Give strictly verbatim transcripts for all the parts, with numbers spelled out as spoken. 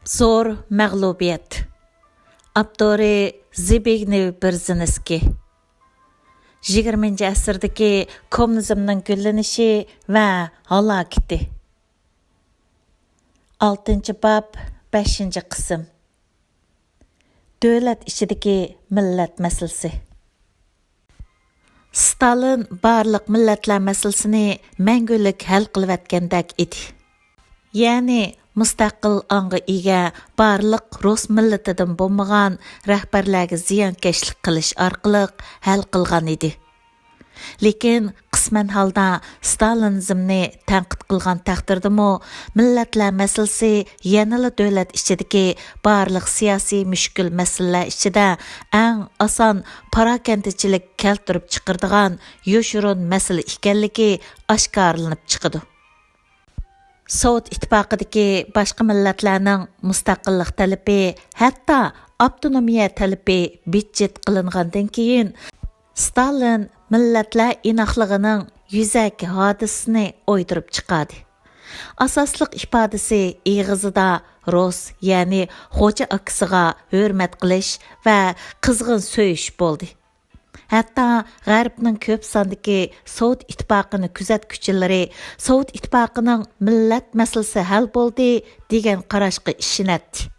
زور مەغلۇبىيەت. ئاپتورى زبىگنېۋ بېرېزىنسكىي. يىگىرمىنچى ئەسىردىكى كوممۇنىزمنىڭ گۈللىنىشى ۋە ھالاكىتى. ئالتىنچى باب، بەشىنچى قىسىم. دۆلەت ئىچىدىكى مىللەت مەسىلىسى. ستالىن بارلىق مىللەتلەر مەسىلىسىنى مەڭگۈلۈك ھەل قىلىۋەتكەندەك ئىدى. يەنى مۇستەقىل ئاڭغا ئىگە بارلىق رۇس مىللىتىدىن بولمىغان رەھبەرلەرگە زىيانكەشلىك قىلىش ئارقىلىق ھەل قىلغان ئىدى. لېكىن قىسمەن ھالدا ستالىنىزمنى تەنقىد قىلغان تەقدىردىمۇ، مىللەتلەر مەسىلىسى يەنىلا دۆلەت ئىچىدىكى بارلىق سىياسىي مۈشكۈل مەسىلىلەر ئىچىدە ئەڭ ئاسان پاراكەندىچىلىك كەلتۈرۈپ چىقىرىدىغان يوشۇرۇن مەسىلە ئىكەنلىكى ئاشكارىلىنىپ چىقىدۇ. سوۋېت ئىتتىپاقىدىكى باشقا مىللەتلەرنىڭ مۇستەقىللىق تەلىپى، ھەتتا ئاپتونومىيە تەلىپى بىتچىت قىلىنغاندىن كېيىن، ستالىن مىللەتلەر ئىناقلىقىنىڭ يۈزەكى ھادىسىسىنى ئويدۇرۇپ چىقاردى. ئاساسلىق ئىپادىسى ئېغىزىدا رۇس، يەنى خوجا ئاكىسىغا ھۆرمەت قىلىش ۋە قىزغىن سۆيۈش بولدى. ھەتتا غەربنىڭ كۆپ ساندىكى سوۋېت ئىتتىپاقىنى كۆزەتكۈچىلىرى سوۋېت ئىتتىپاقىنىڭ مىللەت مەسىلىسى ھەل بولدى دېگەن قاراشقا ئىشىنەتتى.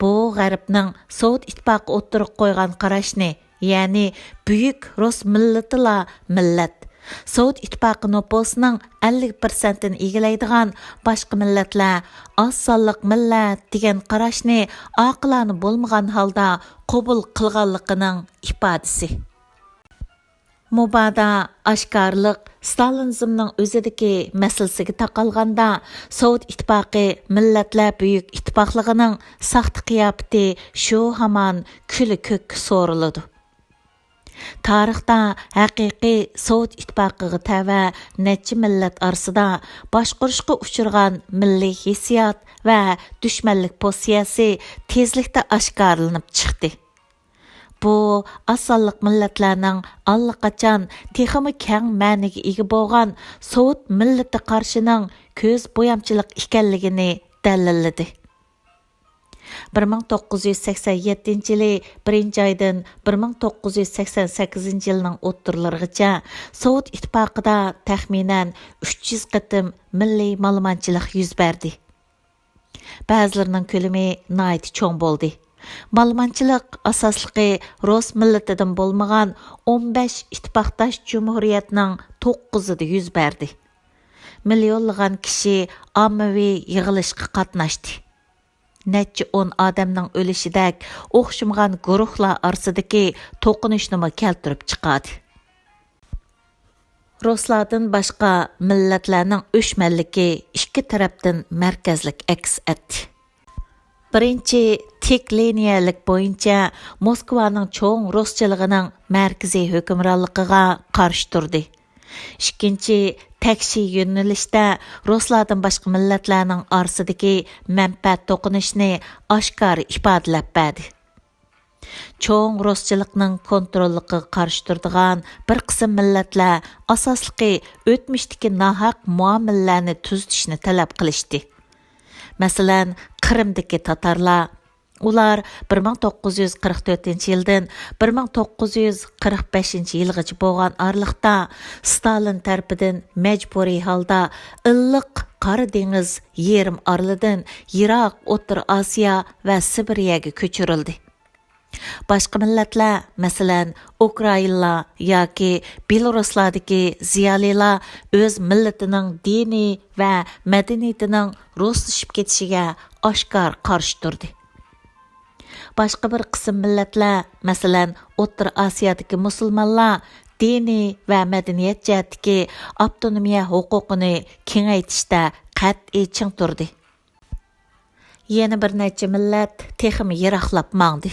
بۇ غەربنىڭ سوۋېت ئىتتىپاقى ئوتتۇرىغا قويغان قاراشنى، يەنى بۈيۈك رۇس مىللىتىلا مىللەت، سوۋېت ئىتتىپاقى نوپۇسىنىڭ ئەللىك پىرسەنتىنى ئىگىلەيدىغان باشقا مىللەتلەر ئاز سانلىق مىللەت دېگەن قاراشنى ئاقىلانە بولمىغان ھالدا قوبۇل قىلغانلىقىنىڭ ئىپادىسى. مۇبادا ئاشكارىلىق ستالىنىزمنىڭ ئۆزىدىكى مەسىلىسىگە تاقالغاندا، سوۋېت ئىتتىپاقى مىللەتلەر بۈيۈك ئىتتىپاقلىقىنىڭ ساختا قىياپىتى شۇ ھامان كۈلە كۆككە سورۇلىدۇ. تارىختا ھەقىقىي سوۋېت ئىتتىپاقىغا تەۋە نەچچە مىللەت ئارىسىدا باشقۇرۇشقا ئۇچرىغان مىللىي ھېسسىيات ۋە دۈشمەنلىك پوزىتسىيەسى تېزلىكتە ئاشكارىلىنىپ چىقتى. بۇ ئاز سانلىق مىللەتلەرنىڭ ئاللىقاچان تېخىمۇ كەڭ مەنىگە ئىگە بولغان سوۋېت مىللىتى قارىشىنىڭ كۆز بويامچىلىق ئىكەنلىكىنى دەلىللىدى. بىر مىڭ توققۇز يۈز سەكسەن يەتتىنچى يىلى بىرىنچى ئايدىن بىر مىڭ توققۇز يۈز سەكسەن سەككىزىنچى يىلنىڭ ئوتتۇرىلىرىغىچە سوۋېت ئىتتىپاقىدا تەخمىنەن ئۈچ يۈز قېتىم مىللىي مالىمانچىلىق يۈز بەردى. بەزىلىرىنىڭ كۆلىمى ناھايىتى چوڭ بولدى. مالىمانچىلىق ئاساسلىقى رۇس مىللىتىدىن بولمىغان ئون بەش ئىتتىپاقداش جۇمھۇرىيەتنىڭ توققۇزىدا يۈز بەردى. مىليونلىغان كىشى ئاممىۋى يىغىلىشقا قاتناشتى. نەچچە ئون ئادەمنىڭ ئۆلۈشىدەك ئوخشىمىغان گۇرۇھلار ئارىسىدىكى توقۇنۇشنىمۇ كەلتۈرۈپ چىقاردى. رۇسلاردىن باشقا مىللەتلەرنىڭ ئۆچمەنلىكى ئىككى تەرەپتىن مەركەزلىك ئەكس ئەتتى. بىرىنچى، تىك لىنىيەلىك بويىچە موسكۋانىڭ چوڭ رۇسچىلىقىنىڭ مەركىزىي ھۆكۈمرانلىقىغا قارشى تۇردى. ئىككىنچى، تەكشى يۆنىلىشتە رۇسلاردىن باشقا مىللەتلەرنىڭ ئارىسىدىكى مەنپەئەت توقۇنۇشىنى ئاشكارا ئىپادىلەپ بەردى. چوڭ رۇسچىلىقنىڭ كونتروللۇقىغا قارشى تۇرىدىغان بىر قىسىم مىللەتلەر ئاساسلىقى ئۆتمۈشتىكى ناھەق مۇئامىلىلەرنى تۈزىتىشنى تەلەپ قىلىشتى. مەسىلەن، قىرىمدىكى تاتارلار. ئۇلار بىر مىڭ توققۇز يۈز قىرىق تۆتىنچى يىلدىن بىر مىڭ توققۇز يۈز قىرىق بەشىنچى يىلغىچە بولغان ئارىلىقتا ستالىن تەرىپىدىن مەجبۇرىي ھالدا ئىللىق قارا دېڭىز يېرىم ئارىلىدىن يىراق ئوتتۇرا ئاسىيا ۋە سىبىرىيەگە كۆچۈرۈلدى. باشقا مىللەتلەر، مەسىلەن، ئۇكرائىنلار ياكى بېلورۇسلاردىكى زىيالىيلار ئۆز مىللىتىنىڭ دىنى ۋە مەدەنىيىتىنىڭ رۇسلىشىپ كېتىشىگە ئاشكارا قارشى تۇردى. باشقا بىر قىسىم مىللەتلەر، مەسىلەن، ئوتتۇرا ئاسىيادىكى مۇسۇلمانلار دىنىي ۋە مەدەنىيەت جەھەتتىكى ئاپتونومىيە ھوقۇقىنى كېڭەيتىشتە قەتئىي چىڭ تۇردى. يەنە بىر نەچچە مىللەت تېخىمۇ يىراقلاپ ماڭدى.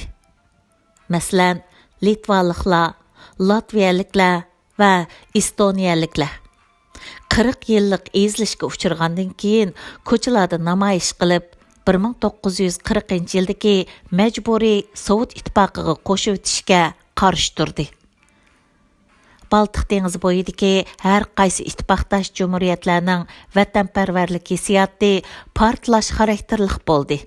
مەسىلەن، لىتۋالىقلار، لاتۋىيەلىكلەر ۋە ئېستونىيەلىكلەر. قىرىق يىللىق ئېزىلىشكە ئۇچرىغاندىن كېيىن، كوچىلاردا نامايىش قىلىپ، بىر مىڭ توققۇز يۈز قىرىقىنچى يىلدىكى مەجبۇرىي سوۋېت ئىتتىپاقىغا قوشۇۋېتىشكە قارشى تۇردى. بالتىق دېڭىزى بويىدىكى ھەر قايسى ئىتتىپاقداش جۇمھۇرىيەتلەرنىڭ ۋەتەنپەرۋەرلىك ھېسسىياتى پارتلاش خاراكتېرلىق بولدى.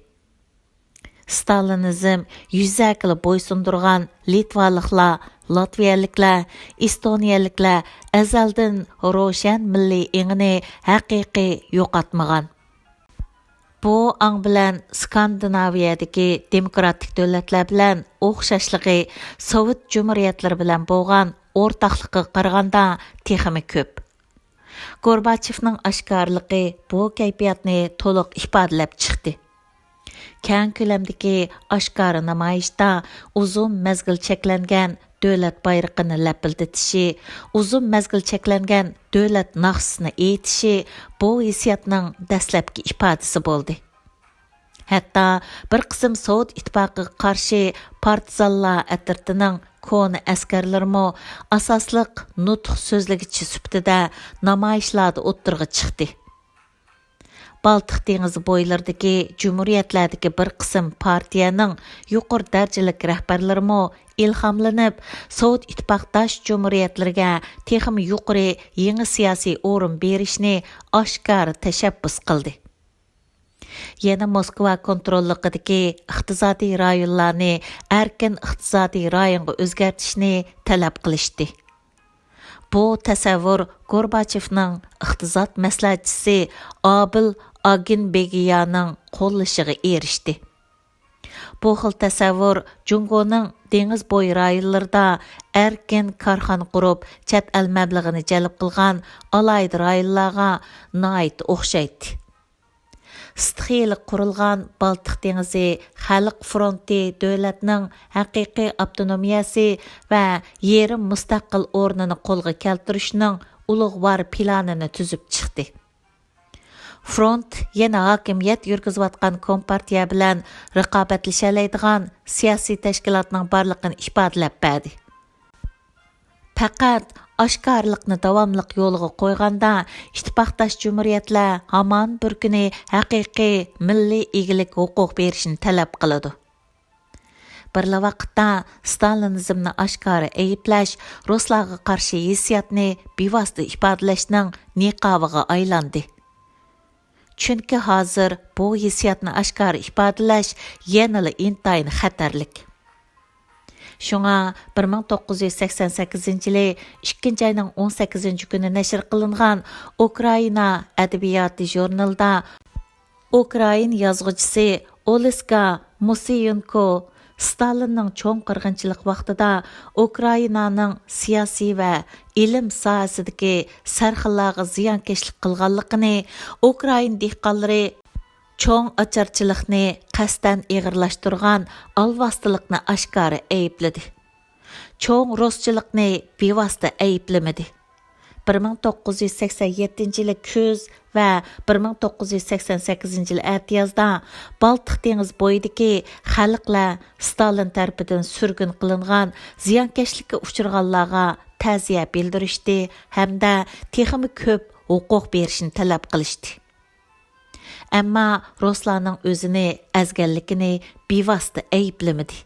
ستالىنىزم يۈزەكىلا بويسۇندۇرغان لىتۋالىقلار، لاتۋىيەلىكلەر، ئېستونىيەلىكلەر ئەزەلدىن روشەن مىللىي ئېڭىنى ھەقىقىي يوقاتمىغان. بۇ ئاڭ بىلەن سكاندىناۋىيەدىكى دېموكراتىك دۆلەتلەر بىلەن ئوخشاشلىقى سوۋېت جۇمھۇرىيەتلىرى بىلەن بولغان ئورتاقلىقىغا قارىغاندا تېخىمۇ كۆپ. گورباچېۋنىڭ ئاشكارىلىقى بۇ كەيپىياتنى تولۇق ئىپادىلەپ چىقتى. كەڭ كۆلەمدىكى ئاشكارا نامايىشتا ئۇزۇن مەزگىل چەكلەنگەن دۆلەت بايرىقىنى لەپىلدىتىشى، ئۇزۇن مەزگىل چەكلەنگەن دۆلەت ناخشىسىنى ئېيتىشى بۇ ھېسسىياتنىڭ دەسلەپكى ئىپادىسى بولدى. ھەتتا بىر قىسىم سوۋېت ئىتتىپاقىغا قارشى پارتىزانلار ئەترىتىنىڭ كونا ئەسكەرلىرىمۇ ئاساسلىق نۇتۇق سۆزلىگۈچى سۈپىتىدە نامايىشلاردا ئوتتۇرىغا چىقتى. بالتىق دېڭىزى بويلىرىدىكى جۇمھۇرىيەتلەردىكى بىر قىسىم پارتىيەنىڭ يۇقىرى دەرىجىلىك رەھبەرلىرىمۇ ئىلھاملىنىپ، سوۋېت ئىتتىپاقداش جۇمھۇرىيەتلىرىگە تېخىمۇ يۇقىرى يېڭى سىياسىي ئورۇن بېرىشنى ئاشكارا تەشەببۇس قىلدى. يەنە موسكۋا كونتروللۇقىدىكى ئىقتىسادىي رايونلارنى ئەركىن ئىقتىسادىي رايونغا ئۆزگەرتىشنى تەلەپ قىلىشتى. بۇ تەسەۋۋۇر گورباچېۋنىڭ ئىقتىساد مەسلىھەتچىسى ئابىل ئاگېنبېگىيانىڭ قوللىشىغا ئېرىشتى. بۇ خىل تەسەۋۋۇر جۇڭگونىڭ دېڭىز بويى رايونلىرىدا ئەركىن كارخانا قۇرۇپ، چەت ئەل مەبلىغىنى جەلپ قىلغان ئالاھىدە رايونلارغا ناھايىتى ئوخشايتتى. ئىستىخىيلىق قۇرۇلغان بالتىق دېڭىزى خەلق فرونتى دۆلەتنىڭ ھەقىقىي ئاپتونومىيەسى ۋە يېرىم مۇستەقىل ئورنىنى قولغا كەلتۈرۈشنىڭ ئۇلۇغۋار پىلانىنى تۈزۈپ چىقتى. فرونت يەنە ھاكىمىيەت يۈرگۈزۈۋاتقان كومپارتىيە بىلەن رىقابەتلىشەلەيدىغان سىياسىي تەشكىلاتنىڭ بارلىقىنى ئىپادىلەپ بەردى. پەقەت ئاشكارىلىقنى داۋاملىق يولغا قويغاندا، ئىتتىپاقداش جۇمھۇرىيەتلەر ھامان بىر كۈنى ھەقىقىي مىللىي ئىگىلىك ھوقۇق بېرىشنى تەلەپ قىلىدۇ. بىرلا ۋاقىتتا، ستالىنىزمنى ئاشكارا ئەيىبلەش رۇسلارغا قارشى ھېسسىياتنى بىۋاسىتە ئىپادىلەشنىڭ نىقابىغا ئايلاندى. چۈنكى ھازىر بۇ ھېسسىياتنى ئاشكارا ئىپادىلەش يەنىلا ئىنتايىن خەتەرلىك. شۇڭا بىر مىڭ توققۇز يۈز سەكسەن سەككىزىنچى يىلى ئىككىنچى ئاينىڭ ئون سەككىزىنچى كۈنى نەشر قىلىنغان ئۇكرائىنا ئەدەبىياتى ژۇرنىلىدا ئۇكرائىن يازغۇچىسى ئولېسكا مۇسىيېنكو ستالىننىڭ چوڭ قىرغىنچىلىق ۋاقتىدا ئۇكرائىنانىڭ سىياسىي ۋە ئىلىم ساھەسىدىكى سەرخىللارغا زىيانكەشلىك قىلغانلىقىنى، ئۇكرائىن دېھقانلىرى چوڭ ئاچارچىلىقنى قەستەن ئېغىرلاشتۇرغان ئالۋاستىلىقنى ئاشكارا ئەيىبلىدى. چوڭ رۇسچىلىقنى بىۋاسىتە ئەيىبلىمىدى. بىر مىڭ توققۇز يۈز سەكسەن يەتتىنچى يىلى كۈز ۋە بىر مىڭ توققۇز يۈز سەكسەن سەككىزىنچى يىلى ئەتىيازدا بالتىق دېڭىز بويىدىكى خەلقلەر ستالىن تەرىپىدىن سۈرگۈن قىلىنغان، زىيانكەشلىككە ئۇچرىغانلارغا تەزىيە بىلدۈرۈشتى ھەمدە تېخىمۇ كۆپ ھوقۇق بېرىشنى تەلەپ قىلىشتى. ئەمما رۇسلارنىڭ ئۆزىنى ئەزگەنلىكىنى بىۋاسىتە ئەيىبلىمىدى.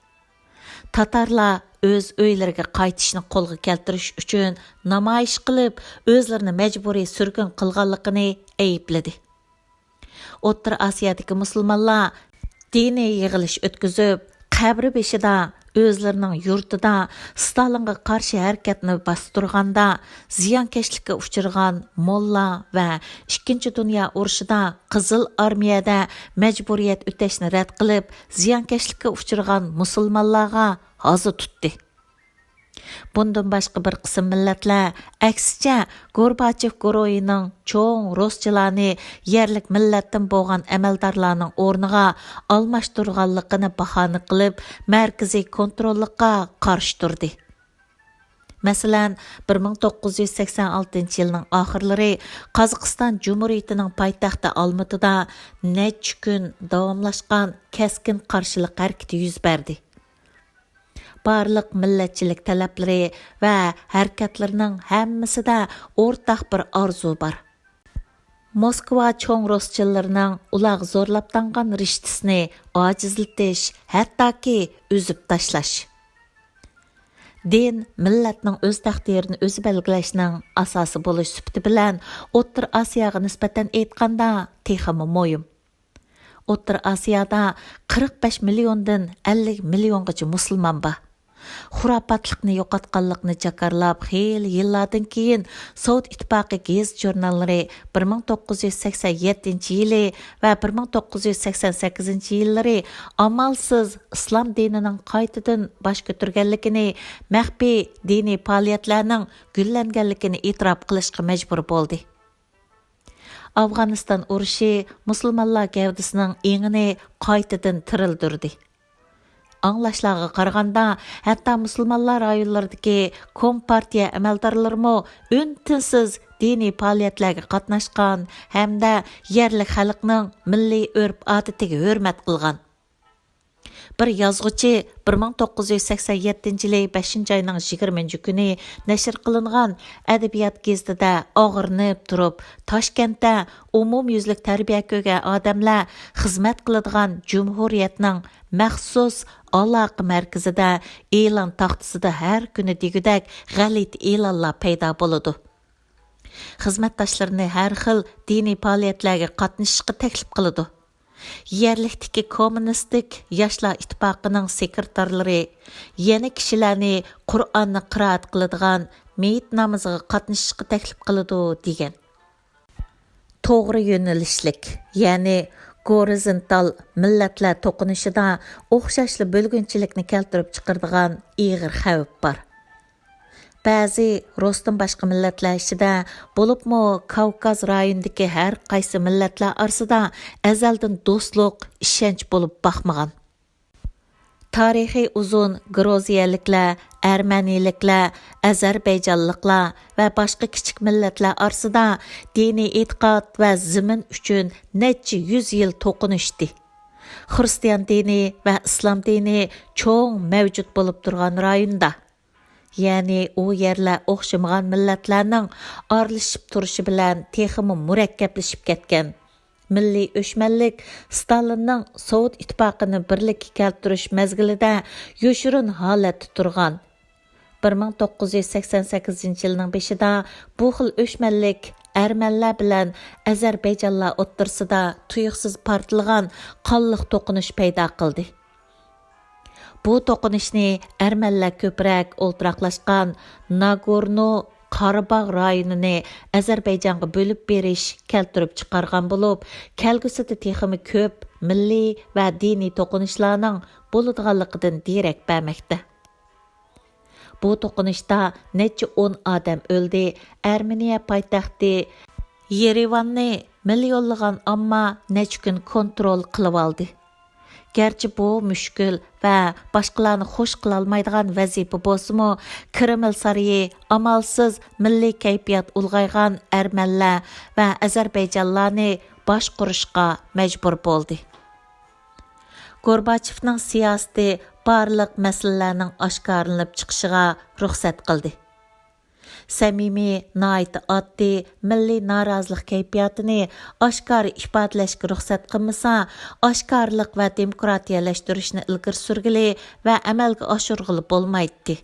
تاتارلار ئۆز ئۆيلىرىگە قايتىشنى قولغا كەلتۈرۈش ئۈچۈن نامايىش قىلىپ، ئۆزلىرىنى مەجبۇرىي سۈرگۈن قىلغانلىقىنى ئەيىبلىدى. ئوتتۇرا ئاسىيادىكى مۇسۇلمانلار دىنىي يىغىلىش ئۆتكۈزۈپ، قەبرە بېشىدا ئۆزلىرىنىڭ يۇرتىدا ستالىنغا قارشى ھەرىكەتنى باستۇرغاندا زىيانكەشلىككە ئۇچرىغان موللا ۋە ئىككىنچى دۇنيا ئۇرۇشىدا قىزىل ئارمىيەدە مەجبۇرىيەت ئۆتەشنى رەت قىلىپ، زىيانكەشلىككە ئۇچرىغان مۇسۇلمانلارغا ھازا تۇتتى. بۇندىن باشقا بىر قىسىم مىللەتلەر، ئەكسىچە، گورباچېف گۇرۇھىنىڭ چوڭ رۇسچىلارنى يەرلىك مىللەتتىن بولغان ئەمەلدارلارنىڭ ئورنىغا ئالماشتۇرغانلىقىنى باھانە قىلىپ، مەركىزىي كونتروللۇققا قارشى تۇردى. مەسىلەن، بىر مىڭ توققۇز يۈز سەكسەن ئالتىنچى يىلنىڭ ئاخىرلىرى قازاقىستان جۇمھۇرىيىتىنىڭ پايتەختى ئالمىتىدا نەچچە كۈن داۋاملاشقان كەسكىن قارشىلىق ھەرىكىتى يۈز بەردى. بارلىق مىللەتچىلىك تەلەپلىرى ۋە ھەرىكەتلىرىنىڭ ھەممىسىدە ئورتاق بىر ئارزۇ بار. موسكۋا چوڭ رۇسچىللىرىنىڭ ئۇلارغا زورلاپ تاڭغان رىشتىسىنى ئاجىزلىتىش، ھەتتاكى ئۈزۈپ تاشلاش. دىن مىللەتنىڭ ئۆز تەقدىرىنى ئۆزى بەلگىلەشنىڭ ئاساسى بولۇش سۈپىتى بىلەن ئوتتۇرا ئاسىياغا نىسبەتەن ئېيتقاندا تېخىمۇ مۇھىم. ئوتتۇرا ئاسىيادا قىرىق بەش مىليوندىن ئەللىك مىليونغىچە مۇسۇلمان بار. خۇراپاتلىقنى يوقاتقانلىقنى جاكارلاپ، خېلى يىللاردىن كېيىن سوۋېت ئىتتىپاقى گېزىت-ژۇرناللىرى بىر مىڭ توققۇز يۈز سەكسەن يەتتىنچى يىلى ۋە بىر مىڭ توققۇز يۈز سەكسەن سەككىزىنچى يىللىرى ئامالسىز ئىسلام دىنىنىڭ قايتىدىن باش كۆتۈرگەنلىكىنى، مەخپىي دىنىي پائالىيەتلەرنىڭ گۈللەنگەنلىكىنى ئېتىراپ قىلىشقا مەجبۇر بولدى. ئافغانىستان ئۇرۇشى مۇسۇلمانلار گەۋدىسىنىڭ ئېڭىنى قايتىدىن تىرىلدۈردى. ئاڭلاشلارغا قارىغاندا، ھەتتا مۇسۇلمانلار رايونلىرىدىكى كومپارتىيە ئەمەلدارلىرىمۇ ئۈن-تىنسىز دىنىي پائالىيەتلەرگە قاتناشقان ھەمدە يەرلىك خەلقنىڭ مىللىي ئۆرپ-ئادىتىگە ھۆرمەت قىلغان. بىر يازغۇچى بىر مىڭ توققۇز يۈز سەكسەن يەتتىنچى يىلى بەشىنچى ئاينىڭ يىگىرمىنچى كۈنى نەشر قىلىنغان ئەدەبىيات گېزىتىدە ئاغرىنىپ تۇرۇپ، تاشكەنتتە ئومۇميۈزلۈك تەربىيە كۆرگەن ئادەملەر خىزمەت قىلىدىغان جۇمھۇرىيەتنىڭ مەخسۇس ئالاقە مەركىزىدە ئېلان تاختىسىدا ھەر كۈنى دېگۈدەك غەلىتە ئېلانلار پەيدا بولىدۇ. خىزمەتداشلىرىنى ھەر خىل دىنىي پائالىيەتلەرگە قاتنىشىشقا تەكلىپ قىلىدۇ. يەرلىكتىكى كوممۇنىستىك ياشلار ئىتتىپاقىنىڭ سېكرېتارلىرى يەنە كىشىلەرنى قۇرئاننى قىرائەت قىلىدىغان مېيىت نامىزىغا قاتنىشىشقا تەكلىپ قىلىدۇ، دېگەن. توغرا يۆنىلىشلىك، يەنى گورىزونتال مىللەتلەر توقۇنۇشىدا ئوخشاشلا بۆلگۈنچىلىكنى كەلتۈرۈپ چىقىرىدىغان ئېغىر خەۋپ بار. بەزى رۇستىن باشقا مىللەتلەر ئىچىدە، بولۇپمۇ كاۋكاز رايونىدىكى ھەر قايسى مىللەتلەر ئارىسىدا ئەزەلدىن دوستلۇق، ئىشەنچ بولۇپ باقمىغان. تارىخى ئۇزۇن گرۇزىيەلىكلەر، ئەرمەنىيلىكلەر، ئەزەربەيجانلىقلار ۋە باشقا كىچىك مىللەتلەر ئارىسىدا دىنىي ئېتىقاد ۋە زېمىن ئۈچۈن نەچچە يۈز يىل توقۇنۇشتى. خىرىستىيان دىنى ۋە ئىسلام دىنى چوڭ مەۋجۇت بولۇپ تۇرغان رايوندا، يەنى ئۇ يەرلەر ئوخشىمىغان مىللەتلەرنىڭ ئارىلىشىپ تۇرۇشى بىلەن تېخىمۇ مۇرەككەپلىشىپ كەتكەن. مىللىي ئۆچمەنلىك ستالىننىڭ سوۋېت ئىتتىپاقىنى بىرلىككە كەلتۈرۈش مەزگىلىدە يوشۇرۇن ھالەتتە تۇرغان. بىر مىڭ توققۇز يۈز سەكسەن سەككىزىنچى يىلنىڭ بېشىدا بۇ خىل ئۆچمەنلىك ئەرمەنلەر بىلەن ئەزەربەيجانلار ئوتتۇرىسىدا تۇيۇقسىز پارتلىغان قانلىق توقۇنۇش پەيدا قىلدى. بۇ توقۇنۇشنى ئەرمەنلەر كۆپرەك ئولتۇراقلاشقان ناگورنو قاراباغ رايونىنى ئەزەربەيجانغا بۆلۈپ بېرىش كەلتۈرۈپ چىقارغان بولۇپ، كەلگۈسىدە تېخىمۇ كۆپ مىللىي ۋە دىنىي توقۇنۇشلارنىڭ بولىدىغانلىقىدىن دېرەك بەرمەكتە. بۇ توقۇنۇشتا نەچچە ئون ئادەم ئۆلدى، ئەرمېنىيە پايتەختى يېرېۋاننى مىليونلىغان ئامما نەچچە كۈن كونترول قىلىۋالدى. گەرچە بۇ مۈشكۈل ۋە باشقىلارنى خۇش قىلالمايدىغان ۋەزىپە بولسىمۇ، كرېمىل سارىيى ئامالسىز مىللىي كەيپىيات ئۇلغايغان ئەرمەنلەر ۋە ئەزەربەيجانلارنى باشقۇرۇشقا مەجبۇر بولدى. گورباچېۋنىڭ سىياسىتى بارلىق مەسىلىلەرنىڭ ئاشكارىلىنىپ چىقىشىغا رۇخسەت قىلدى. سەمىمىي، ناھايىتى ئاددىي مىللىي نارازىلىق كەيپىياتىنى ئاشكارا ئىپادىلەشكە رۇخسەت قىلمىسا، ئاشكارىلىق ۋە دېموكراتىيەلەشتۈرۈشنى ئىلگىرى سۈرگىلى ۋە ئەمەلگە ئاشۇرغىلى بولمايتتى.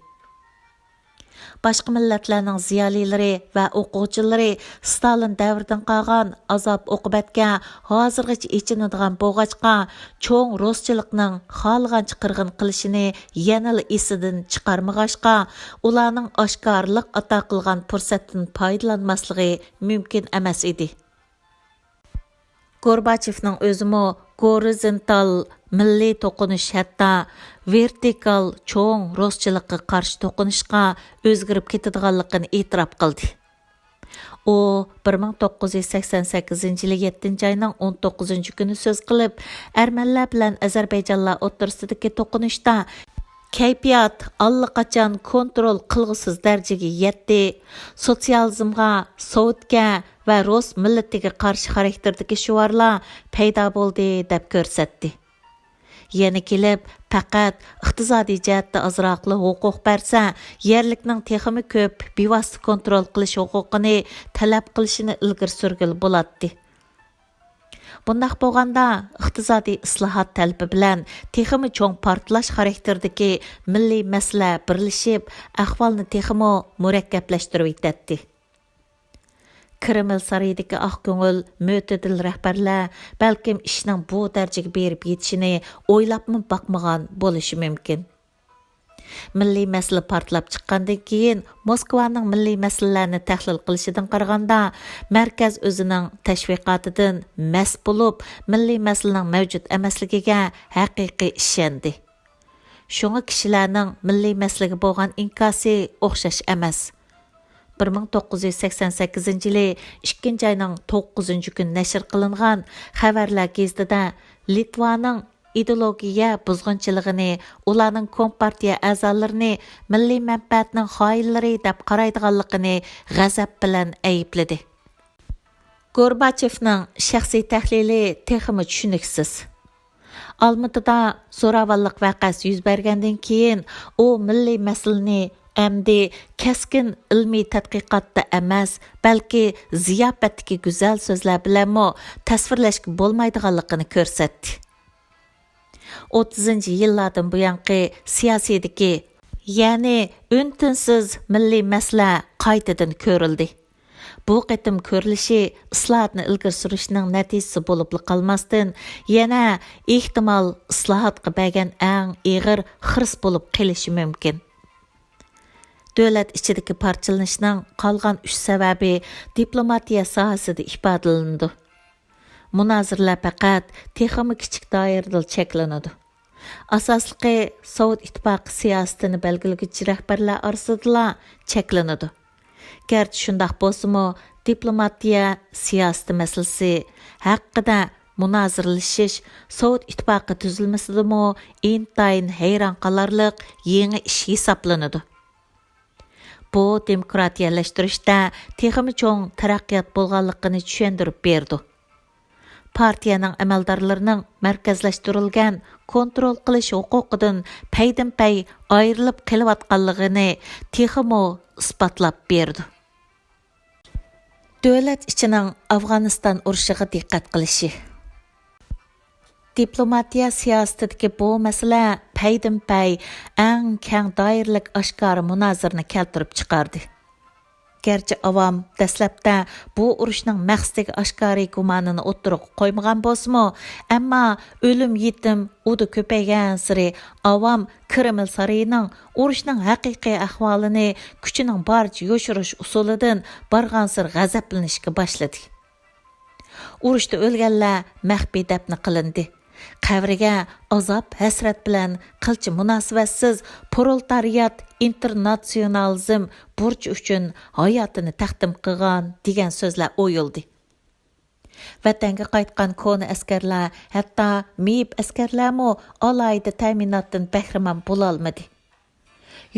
باشقا مىللەتلەرنىڭ زىيالىيلىرى ۋە ئوقۇغۇچىلىرى ستالىن دەۋرىدىن قالغان ئازاب-ئوقۇبەتكە ھازىرغىچە ئېچىنىدىغان بولغاچقا، چوڭ رۇسچىلىقنىڭ خالىغانچە قىرغىن قىلىشىنى يەنىلا ئېسىدىن چىقارمىغاچقا، ئۇلارنىڭ ئاشكارىلىق ئاتا قىلغان پۇرسەتتىن پايدىلانماسلىقى مۇمكىن ئەمەس ئىدى. گورباچېۋنىڭ ئۆزىمۇ گورىزونتال مىللىي توقۇنۇش، ھەتتا ۋېرتىكال چوڭ رۇسچىلىققا قارشى توقۇنۇشقا ئۆزگىرىپ كېتىدىغانلىقىنى ئېتىراپ قىلدى. ئۇ بىر مىڭ توققۇز يۈز سەكسەن سەككىزىنچى يىلى يەتتىنچى ئاينىڭ ئون توققۇزىنچى كۈنى سۆز قىلىپ، ئەرمەنلەر بىلەن ئەزەربەيجانلار ئوتتۇرىسىدىكى توقۇنۇشتا كەيپىيات ئاللىقاچان كونترول قىلغۇسىز دەرىجىگە يەتتى، سوتسىيالىزمغا، سوۋېتكە ۋە رۇس مىللىتىگە قارشى خاراكتېردىكى شوئارلار پەيدا بولدى، دەپ كۆرسەتتى. يەنە كېلىپ، پەقەت ئىقتىسادىي جەھەتتە ئازراقلا ھوقۇق بەرسە، يەرلىكنىڭ تېخىمۇ كۆپ بىۋاسىتە كونترول قىلىش ھوقۇقىنى تەلەپ قىلىشىنى ئىلگىرى سۈرگىلى بولاتتى. بۇنداق بولغاندا، ئىقتىسادىي ئىسلاھات تەلىپى بىلەن تېخىمۇ چوڭ پارتلاش خاراكتېرىدىكى مىللىي مەسىلە بىرلىشىپ، ئەھۋالنى تېخىمۇ مۇرەككەپلەشتۈرۈۋېتەتتى. كرېمل سارىيىدىكى ئاق كۆڭۈل، مۆتىدىل رەھبەرلەر بەلكىم ئىشنىڭ بۇ دەرىجىگە بېرىپ يېتىشىنى ئويلاپمۇ باقمىغان بولۇشى مۇمكىن. مىللىي مەسىلە پارتلاپ چىققاندىن كېيىن، موسكۋانىڭ مىللىي مەسىلىلەرنى تەھلىل قىلىشىدىن قارىغاندا، مەركەز ئۆزىنىڭ تەشۋىقاتىدىن مەست بولۇپ، مىللىي مەسىلىنىڭ مەۋجۇت ئەمەسلىكىگە ھەقىقىي ئىشەندى. شۇڭا كىشىلەرنىڭ مىللىي مەسىلىگە بولغان ئىنكاسى ئوخشاش ئەمەس. بىر مىڭ توققۇز يۈز سەكسەن سەككىزىنچى يىلى ئىككىنچى ئاينىڭ توققۇزىنچى كۈنى نەشر قىلىنغان خەۋەرلەر گېزىتىدە لىتۋانىڭ ئىدېئولوگىيە بۇزغۇنچىلىقىنى، ئۇلارنىڭ كومپارتىيە ئەزالىرىنى مىللىي مەنپەئەتنىڭ خائىنلىرى دەپ قارايدىغانلىقىنى غەزەپ بىلەن ئەيىبلىدى. گورباچېۋنىڭ شەخسىي تەھلىلى تېخىمۇ چۈشىنىكسىز. ئالمۇتىدا زوراۋانلىق ۋەقەسى يۈز بەرگەندىن كېيىن، ئۇ مىللىي مەسىلىنى ئەمدى كەسكىن ئىلمىي تەتقىقاتتا ئەمەس، بەلكى زىياپەتتىكى گۈزەل سۆزلەر بىلەنمۇ تەسۋىرلەشكە بولمايدىغانلىقىنى كۆرسەتتى. ئوتتۇزىنچى يىللاردىن بۇيانقى سىياسىيدىكى، يەنى ئۈن-تىنسىز مىللىي مەسىلە قايتىدىن كۆرۈلدى. بۇ قېتىم كۆرۈلۈشى ئىسلاھاتنى ئىلگىرى سۈرۈشنىڭ نەتىجىسى بولۇپلا قالماستىن، يەنە ئېھتىمال ئىسلاھاتقا بەرگەن ئەڭ ئېغىر خىرىس بولۇپ قېلىشى مۇمكىن. دۆلەت ئىچىدىكى پارچىلىنىشنىڭ قالغان ئۈچ سەۋەبى دىپلوماتىيە ساھەسىدە ئىپادىلىنىدۇ. مۇنازىرىلەر پەقەت تېخىمۇ كىچىك دائىرىدىلا چەكلىنىدۇ. ئاساسلىقى سوۋېت ئىتتىپاقى سىياسىتىنى بەلگىلىگۈچى رەھبەرلەر ئارىسىدىلا چەكلىنىدۇ. گەرچە شۇنداق بولسىمۇ، دىپلوماتىيە سىياسىتى مەسىلىسى ھەققىدە مۇنازىرىلىشىش سوۋېت ئىتتىپاقى تۈزۈلمىسىدىمۇ ئىنتايىن ھەيران قالارلىق يېڭى ئىش ھېسابلىنىدۇ. بۇ دېموكراتىيەلەشتۈرۈشتە تېخىمۇ چوڭ تەرەققىيات بولغانلىقىنى چۈشەندۈرۈپ بېرىدۇ. پارتىيەنىڭ ئەمەلدارلىرىنىڭ مەركەزلەشتۈرۈلگەن كونترول قىلىش ھوقۇقىدىن پەيدىنپەي ئايرىلىپ قېلىۋاتقانلىقىنى تېخىمۇ ئىسپاتلاپ بېرىدۇ. دۆلەت ئىچىنىڭ ئافغانىستان ئۇرۇشىغا دىققەت قىلىشى. دىپلوماتىيە سىياسىتىدىكى بۇ مەسىلە پەيدىنپەي ئەڭ كەڭ دائىرىلىك ئاشكارا مۇنازىرىنى كەلتۈرۈپ چىقاردى. گەرچە ئاۋام دەسلەپتە بۇ ئۇرۇشنىڭ مەقسىتىگە ئاشكارا گۇمانىنى ئوتتۇرىغا قويمىغان بولسىمۇ، ئەمما ئۆلۈم يېتىم ئۇدا كۆپەيگەنسېرى ئاۋام كرېمل سارىيىنىڭ ئۇرۇشنىڭ ھەقىقىي ئەھۋالىنى كۈچىنىڭ بارىچە يوشۇرۇش ئۇسۇلىدىن بارغانسېرى غەزەپلىنىشكە باشلىدى. ئۇرۇشتا ئۆلگەنلەر مەخپىي دەپنە قىلىندى. قەبرىگە ئازاب-ھەسرەت بىلەن قىلچە مۇناسىۋەتسىز پرولېتارىيات ئىنتېرناتسىيونالىزم بۇرچى ئۈچۈن ھاياتىنى تەقدىم قىلغان دېگەن سۆزلەر ئويۇلدى. ۋەتەنگە قايتقان كونا ئەسكەرلەر، ھەتتا مېيىپ ئەسكەرلەرمۇ ئالاھىدە تەمىناتتىن بەھرىمەن بولالمىدى.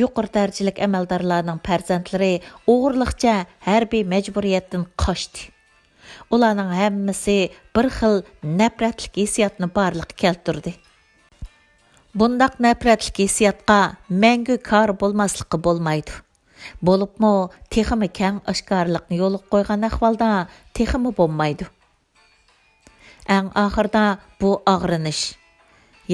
يۇقىرى دەرىجىلىك ئەمەلدارلارنىڭ پەرزەنتلىرى ئوغرىلىقچە ھەربىي مەجبۇرىيەتتىن قاچتى. ئۇلارنىڭ ھەممىسى بىر خىل نەپرەتلىك ھېسسىياتنى بارلىققا كەلتۈردى. بۇنداق نەپرەتلىك ھېسسىياتقا مەڭگۈ كارى بولماسلىققا بولمايدۇ. بولۇپمۇ تېخىمۇ كەڭ ئاشكارىلىقنى يولغا قويغان ئەھۋالدا تېخىمۇ بولمايدۇ. ئەڭ ئاخىرىدا بۇ ئاغرىنىش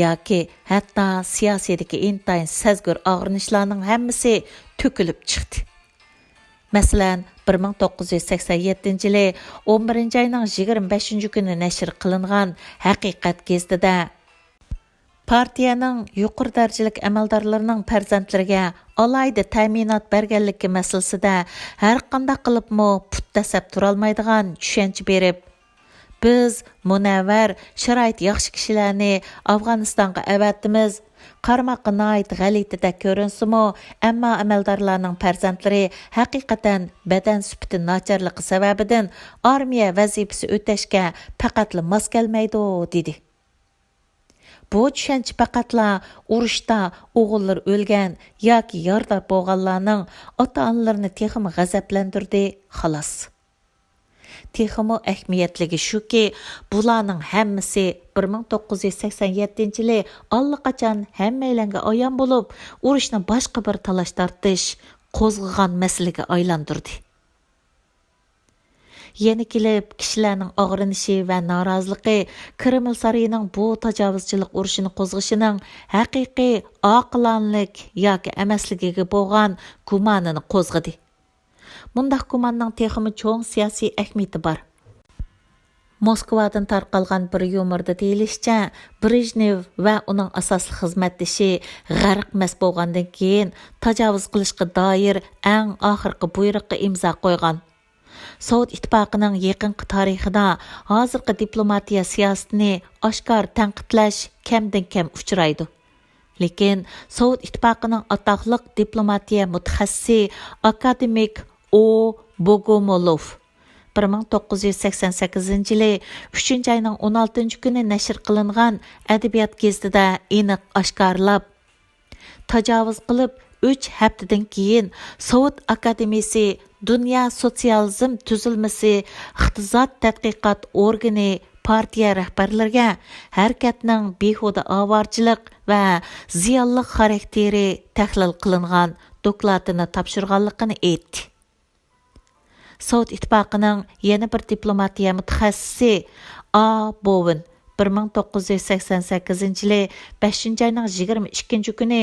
ياكى ھەتتا سىياسىيدىكى ئىنتايىن سەزگۈر ئاغرىنىشلارنىڭ ھەممىسى تۆكۈلۈپ چىقتى. مەسىلەن، بىر مىڭ توققۇز يۈز سەكسەن يەتتىنچى يىلى ئون بىرىنچى ئاينىڭ يىگىرمە بەشىنچى كۈنى نەشر قىلىنغان ھەقىقەت گېزىتىدە پارتىيەنىڭ يۇقىرى دەرىجىلىك ئەمەلدارلىرىنىڭ پەرزەنتلىرىگە ئالاھىدە تەمىنات بەرگەنلىكى مەسىلىسىدە ھەرقانداق قىلىپمۇ پۇت دەسسەپ تۇرالمايدىغان چۈشەنچە بېرىپ، بىز مۇنەۋۋەر، شارائىتى ياخشى كىشىلەرنى ئافغانىستانغا ئەۋەتىمىز، قارىماققا ناھايىتى غەلىتىدەك كۆرۈنسىمۇ، ئەمما ئەمەلدارلارنىڭ پەرزەنتلىرى ھەقىقەتەن بەدەن سۈپىتى ناچارلىقى سەۋەبىدىن ئارمىيە ۋەزىپىسى ئۆتەشكە پەقەتلا ماس كەلمەيدۇ، دېدى. بۇ چۈشەنچە پەقەتلا ئۇرۇشتا ئوغۇللىرى ئۆلگەن ياكى يارىدار بولغانلارنىڭ ئاتا-ئانىلىرىنى تېخىمۇ غەزەپلەندۈردى، خالاس. تېخىمۇ ئەھمىيەتلىكى شۇكى، بۇلارنىڭ ھەممىسى بىر مىڭ توققۇز يۈز سەكسەن يەتتىنچى يىلى ئاللىقاچان ھەممەيلەنگە ئايان بولۇپ، ئۇرۇشنى باشقا بىر تالاش-تارتىش قوزغىغان مەسىلىگە ئايلاندۇردى. يەنە كېلىپ، كىشىلەرنىڭ ئاغرىنىشى ۋە نارازىلىقى كرېمل سارىيىنىڭ بۇ تاجاۋۇزچىلىق ئۇرۇشىنى قوزغىشىنىڭ ھەقىقىي ئاقىلانىلىك ياكى ئەمەسلىكىگە بولغان گۇمانىنى قوزغىدى. مۇنداق گۇماننىڭ تېخىمۇ چوڭ سىياسىي ئەھمىيىتى بار. موسكۋادىن تارقالغان بىر يۇمۇردا دېيىلىشىچە، برېژنېۋ ۋە ئۇنىڭ ئاساسلىق خىزمەتدىشى غەرق مەست بولغاندىن كېيىن، تاجاۋۇز قىلىشقا دائىر ئەڭ ئاخىرقى بۇيرۇققا ئىمزا قويغان. سوۋېت ئىتتىپاقىنىڭ يېقىنقى تارىخىدا ھازىرقى دىپلوماتىيە سىياسىتىنى ئاشكارا تەنقىدلەش كەمدىن كەم ئۇچرايدۇ. لېكىن سوۋېت ئىتتىپاقىنىڭ ئاتاقلىق دىپلوماتىيە مۇتەخەسسىسى ئاكادېمىك ئو بوگومولوف بىر مىڭ توققۇز يۈز سەكسەن سەككىزىنچى يىلى ئۈچىنچى ئاينىڭ ئون ئالتىنچى كۈنى نەشر قىلىنغان ئەدەبىيات گېزىتىدە ئېنىق ئاشكارىلاپ، تاجاۋۇز قىلىپ ئۈچ ھەپتىدىن كېيىن سوۋېت ئاكادېمىيىسى دۇنيا سوتسىيالىزم تۈزۈلمىسى ئىقتىساد تەتقىقات ئورگىنى پارتىيە رەھبەرلىرىگە ھەرىكەتنىڭ بىھۇدە ئاۋارىچىلىق ۋە زىيانلىق خاراكتېرى تەھلىل قىلىنغان دوكلاتىنى تاپشۇرغانلىقىنى ئېيتتى. سوۋېت ئىتتىپاقىنىڭ يەنە بىر دىپلوماتىيە مۇتەخەسسىسى ئا بوۋېن بىر مىڭ توققۇز يۈز سەكسەن سەككىزىنچى يىلى بەشىنچى ئاينىڭ يىگىرمە ئىككىنچى كۈنى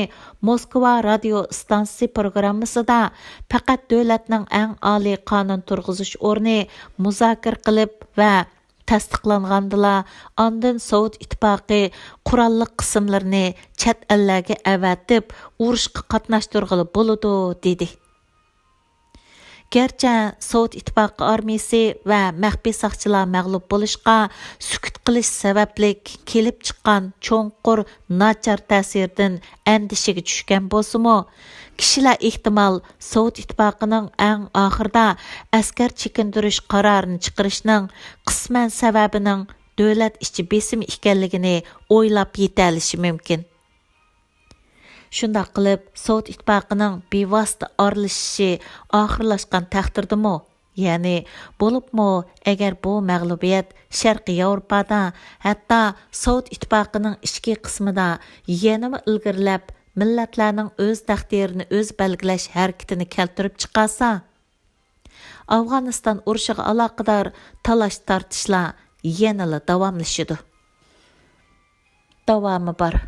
موسكۋا رادىيو ئىستانسىسى پروگراممىسىدا پەقەت دۆلەتنىڭ ئەڭ ئالىي قانۇن تۇرغۇزۇش ئورنى مۇزاكىرە قىلىپ ۋە تەستىقلانغاندىلا، ئاندىن سوۋېت ئىتتىپاقى قوراللىق قىسىملىرىنى چەت ئەللەرگە ئەۋەتىپ، ئۇرۇشقا قاتناشتۇرغىلى بولىدۇ، دېدى. گەرچە سوۋېت ئىتتىپاقى ئارمىيىسى ۋە مەخپىي ساقچىلار مەغلۇپ بولۇشقا، سۈكۈت قىلىش سەۋەبلىك كېلىپ چىققان چوڭقۇر ناچار تەسىردىن ئەندىشىگە چۈشكەن بولسىمۇ، كىشىلەر ئېھتىمال سوۋېت ئىتتىپاقىنىڭ ئەڭ ئاخىرىدا ئەسكەر چېكىندۈرۈش قارارىنى چىقىرىشنىڭ قىسمەن سەۋەبىنىڭ دۆلەت ئىچى بېسىمى ئىكەنلىكىنى ئويلاپ يېتەلىشى مۇمكىن. شۇنداق قىلىپ، سوۋېت ئىتتىپاقىنىڭ بىۋاسىتە ئارىلىشىشى ئاخىرلاشقان تەقدىردىمۇ، يەنى بولۇپمۇ ئەگەر بۇ مەغلۇبىيەت شەرقىي ياۋروپادا، ھەتتا سوۋېت ئىتتىپاقىنىڭ ئىچكى قىسمىدا يەنىمۇ ئىلگىرىلەپ، مىللەتلەرنىڭ ئۆز تەقدىرىنى ئۆزى بەلگىلەش ھەرىكىتىنى كەلتۈرۈپ چىقارسا، ئافغانىستان ئۇرۇشىغا ئالاقىدار تالاش-تارتىشلار يەنىلا داۋاملىشىدۇ. داۋامى بار.